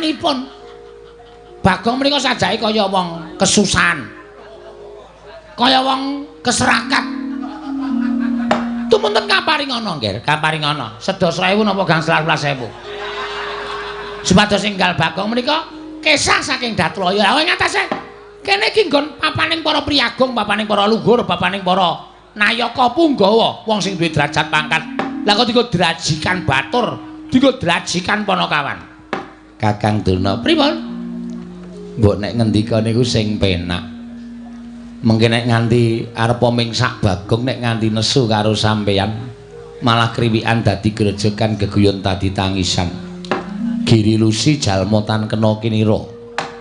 Nyatanipun Bagong menika sajake kaya wong kesusahan. Kaya wong keserakat. Tumunten kaparingana, Nggih, kaparingana. Sedasa ewu napa gangsal welas ewu. Supados enggal Bagong menika kesah saking Datlaya. Lah ing atase kene iki nggon papaning para priyagung, papaning para luhur, papaning para nayaka punggawa, wong sing duwe derajat pangkat. Lah kok dienggo drajikan batur, dienggo drajikan panakawan. Kakang Durna, pripun? Mbok nek ngendika niku sing penak. Mengke nek nganti arepa mingsak Bagong nek nganti nesu karo sampeyan, malah kriwikan dadi grejegan geguyon dadi tangisan. Giri Lusi jalma tan kena kinira.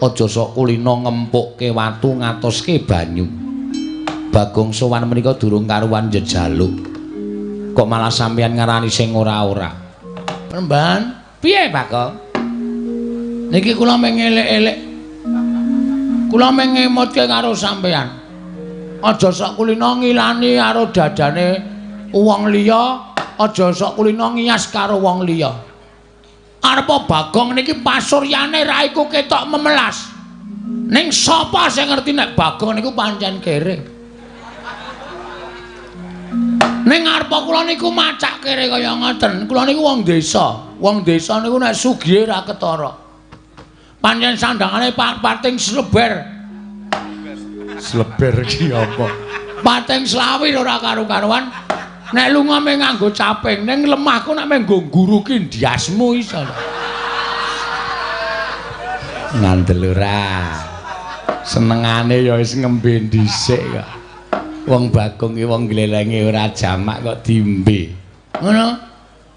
Aja sok kulina ngempukke watu ngatoske banyu. Bagong sowan menika durung karuan jejaluk. Kok malah sampeyan ngarani sing ora-ora. Remban, piye Bagong? Niki kula mung elek-elek. Kula mung ngemutke karo sampeyan. Aja sok kulina ngilani karo dadane wong liya, aja sok kulina ngiyas karo wong liya. Arepa Bagong niki pasuryane raiku ketok memelas. Ning sapa sing ngerti nek Bagong niku pancen kere? Ning arepa kula niku macak kere kaya ngoten. Kula niku wong desa. Wong desa niku nek sugihe ra ketara. Pancen sandangane pating sleber. Sleber ki apa? Pating slawir ora karu-karuan. Nek lunga mung nganggo caping, ning lemahku nek mung nggo ngguruki ndiasmu iso. Ngandel ora. Senengane ya wis ngembe dhisik kok. Wong Bagong ki wong glelenge ora jamak kok diombe. Ngono.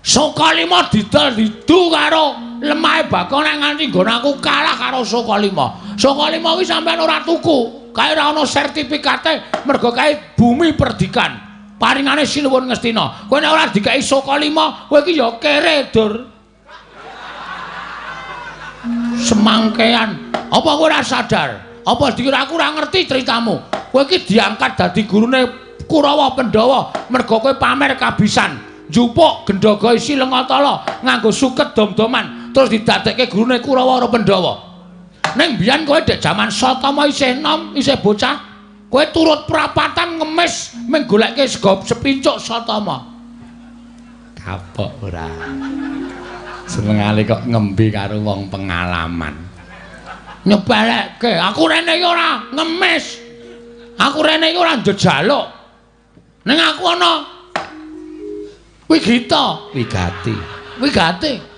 Sukalima didol didu karo lemahe Bagong nek nganti nggon aku kalah karo Sukalima. Sukalima kuwi sampean ora tuku. Kae ora ana sertifikate mergo kae bumi perdikan. Paringane Sinuwun Ngastina. Kowe nek ora dikeki Sukalima, kowe iki ya kere, Dur. Semangkean. Apa kowe ora sadar? Apa dikira aku ora ngerti ceritamu? Kowe iki diangkat dadi gurune Kurawa Pandhawa mergo kowe pamer kabisan. Njupuk gendhaga isi lengatala nganggo suket dom-doman terus didadekke gurune Kurawa karo Pandhawa. Ning biyen kowe dek jaman Satama isih enom, isih bocah, kowe turut prapatan ngemis mung goleke sego sepincuk Satama. Kapok ora. Senengane kok ngembe karo wong pengalaman. Nyepelekke, aku rene iki ora ngemis. Aku rene iki ora njejaluk. Ning aku ana wigita, wigati. Wigati.